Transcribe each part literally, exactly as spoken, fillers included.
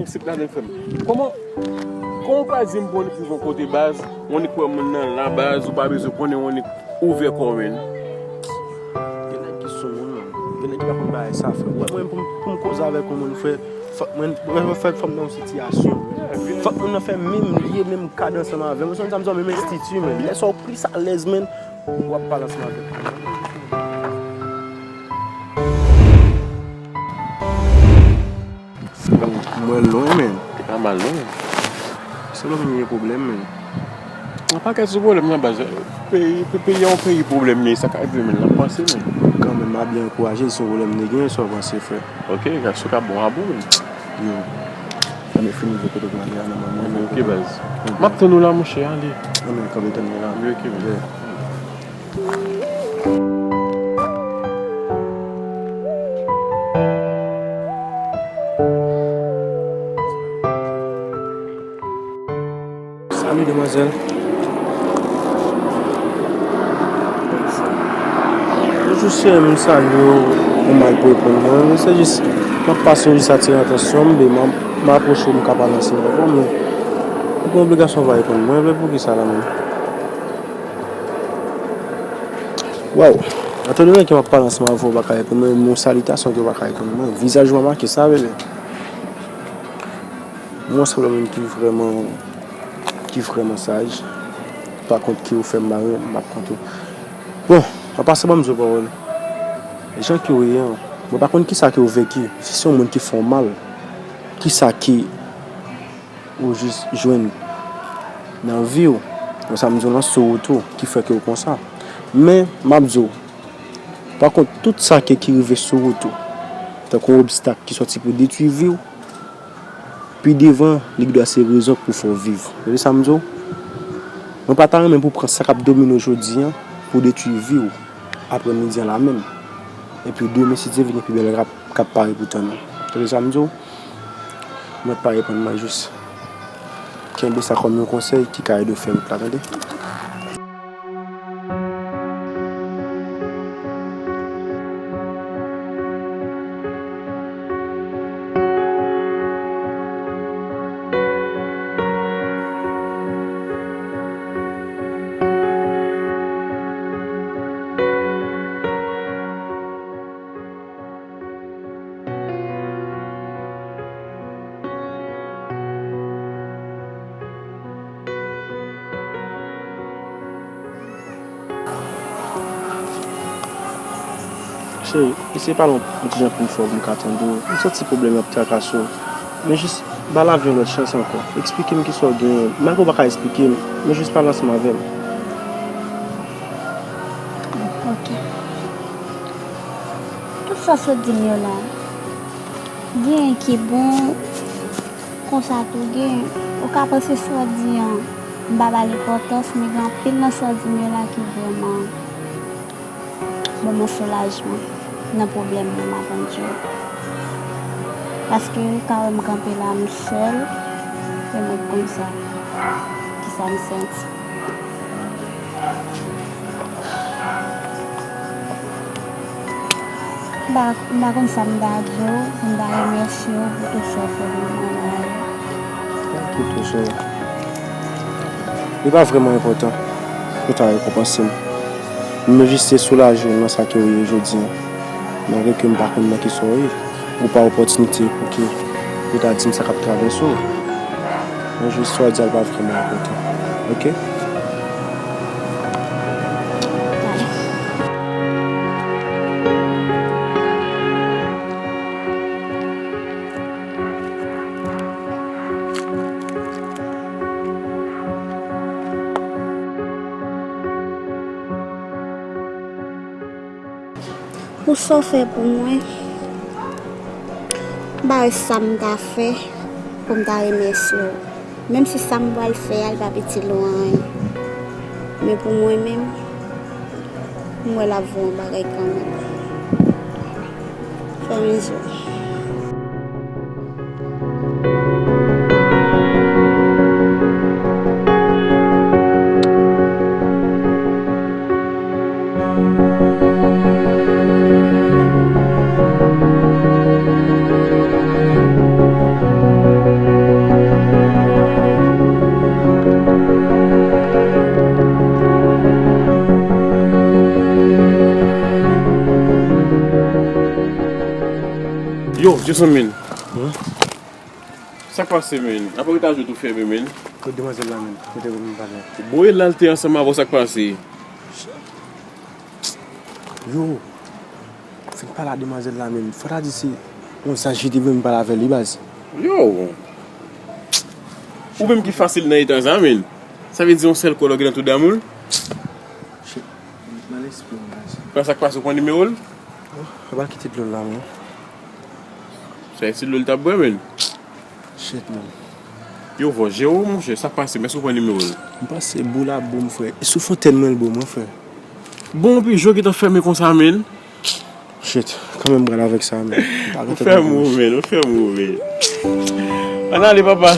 Sip la vin fè m. Kòman, kòman w pral di m pou w annik rive yon kote baz, w annik wè moun nan la baz, ou pa bezwen konnen, w annik ouvè kò w, men. Gen nèg ki sou moun, men. Gen nèg ki pa konn bagay sa, frè. Ou wè mwen pou m, pou m koze avèk yon moun, frè, fòk mwen, mwen fè, fòk m nan yon sitiyasyon. Fòk moun nan fè menm lye, menm kad ansanm avè m. Ou sonje sa m di w, menm enstiti, men. Lè sa w plis alèz, men, w ap pale ansanm avèk moun. Mwen lwen, men. Li pa mal, non. Se lwen m gen pwoblèm, men. Yon pakèt sou pwoblèm nan, baz. Peyi, pe-, peyi a yon peyi pwoblèm, men sa ka rive, men, l ap pase, men. Kanmenm, m ap byen ankouraje l, se yon pwoblèm li gen, sa w panse, frè? Ok, gad, si w ka bon a bon, men. Yo. Sa m fini vye kote pou ale a, nan mwen. Ok, baz. M ap tann ou la, monchè, ale. Anben, kanmenm tann mwen la. Ok, baz. Yeah. Salut, demoiselle. Bonjou, sè, m salye w, ou mal pou reponn mwen. Men se jis, m ap pase w jis atire atansyon m, men m, m apwoche w, m ka pale ansanm avè w, men ou gen obligasyon pa reponn mwen, men poukisa la menm? Waw! Etan done ke m ap pale ansanm avè w, ou pa ka reponn mwen, men yon salitasyon ke w pa ka reponn mwen. Vizaj ou pa make sa, bebe. Mwen se yon moun ki vrèman, ki vrèman saj. Pa kont ki ou fè m mare, m ap konte. Bon, an pasan ban m di w pawòl. Jan ke w ye an, mwen pa konn kisa ke w veki. Si se yon moun ki fè w mal, kisa ke ou jis jwenn nan vi w. Bon, sa m di w lan sou wout ou ki fè ke w konsa. Men, m ap di w, pa kont, tout sa ke ki rive sou wout ou, tankou yon obstak ki sòti pou detwi vi w, pi devan, li gendwa se rezon k pou fè w viv. Tande sa m di w? Mwen pa ta renmen pou w pran sa k ap domine w jodi an pou detwi vi w aprè midi an la menm. Epi demen, si Dye vle, gen pi bèl rap k ap pare pou tann ou. Tande sa m di w? Mwen pa reponn mwen jis. Kenbe sa kòm yon konsèy ki ka ede w fè wout la, tande? Cheri, eseye pale yon, yon ti jan pi fò pou m ka tande w. M santi pwoblèm yo ap trakase w. Men jis ba lavi yon lòt chans ankò. Eksplike m kisa w genyen. Malgre w pa ka eksplike m, men jis pale ansanm avè m. Ok. Tout sa w sot di m yo la, genyen ki bon, konsa tou gen. Ou ka panse sa w di an, m pa ba l enpòtans, men gen anpil nan sa w di m yo la ki vrèman ban m yon soulajman nan pwoblèm mwen, m ap di w. Paske ou ka wè m kanpe la, m sèl, se mwen k konn sa, kisa m santi. M pa, m pa konn sa m ta di w, pou m ta remèsye w pou tout sa w fè pou mwen la. Thank you, tou, sè. Li pa vrèman enpòtan pou w ta rekonpanse m. Mwen jis te soulaje w nan sa ke w ye jodi an. Malgre ke m pa konn nan kisa w ye, ou pa opòtinite pou ke ou ta di m sa k ap travèse w. Mwen jis sa w di a l pa vrèman enpòtan. Ok? Pou sa w fè pou mwen, m pa wè sa m ta fè pou m ta remèsye w. Menm si sa m pral fè a, li pa itil ou anyen. Men pou mwen menm, m wè l ap vo yon bagay kanmenm. Fèmen je w. Jason, men. Sa k pase, men? Apre ta jou tou fèmen, men. Kot demwazèl la, men? Kote pou m pale? Bon, e la l te ansanm avè w, sa k pase? Yo, fin pale a demwazèl la, men. Fò ta di se yon zaj li te vle m pale avè li, baz. Yo. Ou menm ki fasil nan eta sa, men. Sa vle di yon sèl kòlòg nan tout damoul? Shit, nan lespri m, baz. Sa k pase, ou pran nimewo l? Oh, yo pral kite dlo la, men. Sa e ti dlo l t ap bwè, men. Shit, man. Yo, vòjè, o monchè, sa k pase, men si w pran nimewo l? M panse Boul ap bon m, frè. E sou Fontèn mwen l bon mwen, frè. Bon, epi je w gentan fèmen konsa, men. Shit, kanmenm m pral avèk sa, men. Ou fè move, men, ou fè move. Ann ale, papa.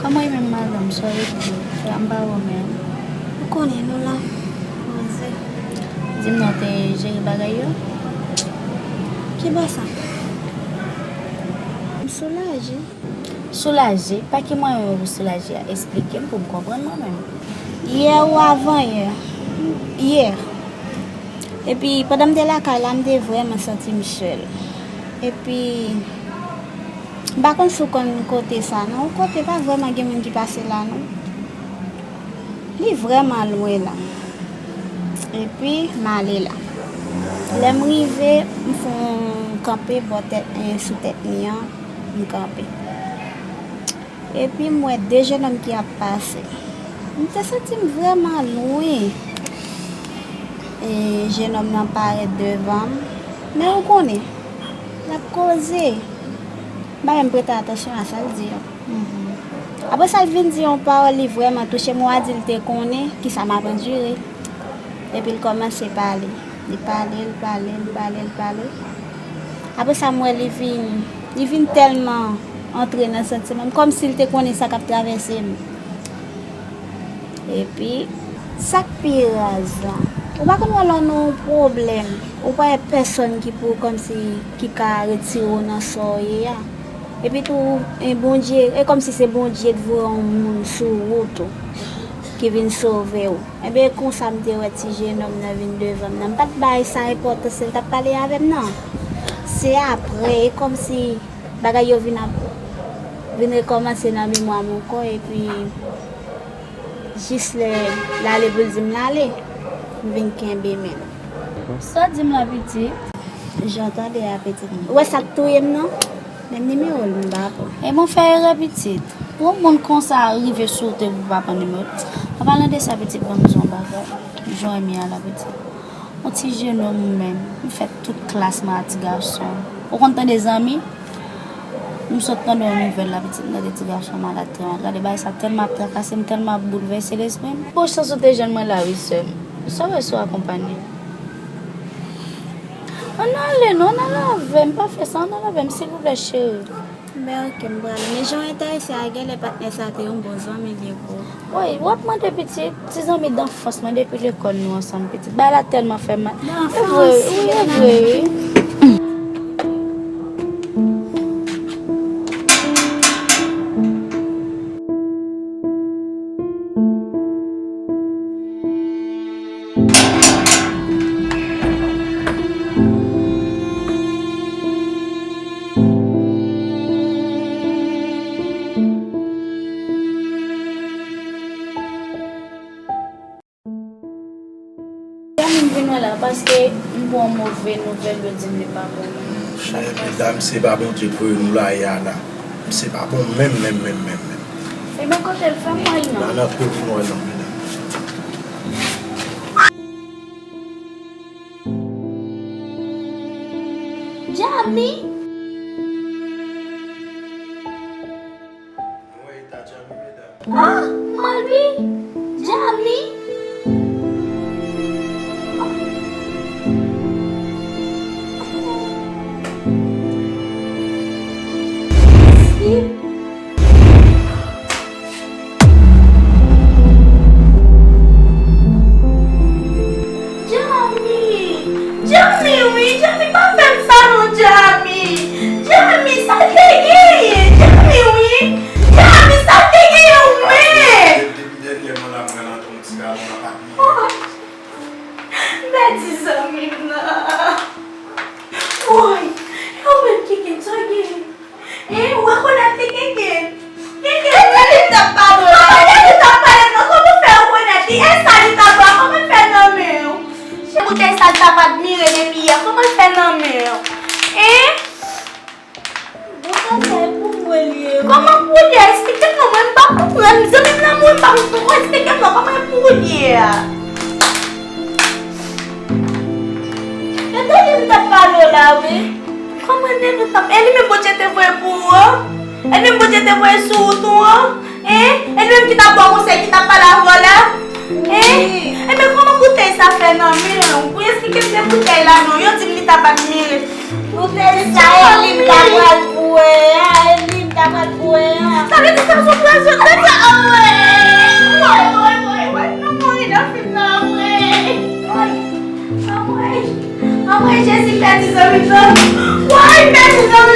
Kòman w ye menm, madanm? Sa w ye tou? La m pa wè w menm. Ou konnen nou la. Poze. Di m non, w te jere bagay yo? Ki bò sa? M soulaje. Soulaje? Pa ki mwayen w soulaje a? Esplike m pou m konprann mwen menm. Yè ou avan yè? Yè. Epi, pandan m te lakay la, m te vrèman santi m sèl. Epi, m pa konn si w konn kote sa, non. Kote pa vrèman gen moun ki pase la, non. Li vrèman lwen la. Epi, m ale la. Lè m rive, m fè yon kanpe bò tèt, eh, sou tèt mi an, m kanpe. Epi m wè de jennonm ki ap pase. M te santi m vrèman lwen. E jennonm nan parèt devan m. Men ou konnen, l ap koze. M pa menm prete atansyon a sa l di an. Apre sa, l vin di yon pawòl, li vrèman touche m. Ou a di l te konnen kisa m ap andire. Epi l kòmanse pale. Li pale, l pale, l pale, l pale. Apre sa, m wè li vin, li vin tèlman antre nan santiman m, kòmsi l te konnen sa k ap travèse m. Epi, sa k pi raz la, ou pa konn wè lè w nan yon pwoblèm, ou pa wè pèsonn ki pou kòmsi, ki ka retire w nan sa w ye a. Epi tou, e Bondye, e kòmsi se Bondye t voye yon moun sou wout ou, ki vin sove w. Enben, e konsa m te wè ti jennonm nan vin devan m nan. M pa t bay sa enpòtans, lè l t ap pale avè m nan. Se apre, e kòmsi bagay yo vin ap, vin rekòmanse nan memwa m ankò, epi jis lè l ale pou l di m l ale, m vin kenbe men l. Sa w di m la, pitit? Jan w tande a, pitit mwen. Ou wè sa k touye m nan? Menm nimewo l m pa pran. E bon, fè erè, pitit. Pou yon moun konsa rive sou ou, te pou pa pran nimewo l. An palan de sa, pitit, ban m di w yon bagay. Jan w renmen an la, pitit. Yon ti jennonm ou menm. M fè tout klas mwen a ti gason. Ou konn tande zanmi? M sot tande yon nouvèl la, pitit, m tande ti gason malad, trè malad. Gade, bagay sa tèlman ap trakase m, tèlman ap boulvèse lespri m. Bon chans ou te jwenn mwen la wi, sè m. Sa w wè si w akonpanye? Ann ale non, ann ale avè m, pa fè sa, ann ale avè m, silvouplè, cheri. Ben, oke, m prale. Men jan w enterese a, genlè patnè sa te yon bon zanmi li ye pou ou. Woy, w ap mande pitit, ti zanmi danfans mwen depi lekòl nou ansanm pitit. Bagay la tèlman fè m mal. E vre, wi, e vre, wi. Paske m pran move nouvèl, yo di m li pa bon menm. Chè medam, se pa Bondye k voye nou la ye a la. Se pa bon menm, menm, menm, menm, menm. Ebyen, kote l, fè m wè l non. Nan, nan, pou nou wè non, medam. Djami! Nou wè eta Djami, medam. Ah, Malvi! Djami! Djami! Djami, wi! Djami, pa fè m sa non, Djami! Djami, sa te genyen? Djami, wi! Djami, sa te genyen, wi! Depi dènyèman la, mwen antre yon ti galon nan pa t mwen. Oh! Mèdi zanmi m nan. Woy, e ou menm Kikit, sa w gen? Hein, ou rekonèt li, Kikit? Kikit, e li m t ap pale w la. Kòman e li m t ap pale w nan? Kòman w fè rekonèt li? E sa li t ap pran, kòman l fè nan men w? Se boutèy sa l t ap admire depi yè, kòman l fè nan men w? Hein? Bon, sa, sa e pou mwen li ye. Kòman pou li ye? Eksplike m non, mwen m pa konprann. Zanmi m nan, mwen m pa konprann. Eksplike m non, kòman e pou li ye a? E de li m t ap pale w la, wi. Kòman de nou t ap, e li menm Bondye te voye pou ou an? E li menm Bondye te voye sou wout ou an? Hein? E li menm ki t ap ba w konsèy, ki t ap pale avè w la? Hein? Wi. Ebyen, kòman boutèy sa fè nan men w? Pou eksplike m de boutèy la non. Yo di m li t ap admire. Boutèy sa, e li m ta pral bwè a, e li m ta pral bwè a. Sa vle di sa sou pwazon, tande, anmwey! Woy, woy, woy, woy, nou mouri nan fim nan, anmwey! Woy, anmwey, anmwey, Jezi, pèdi zanmi m nan. Woy, pèdi zanmi m.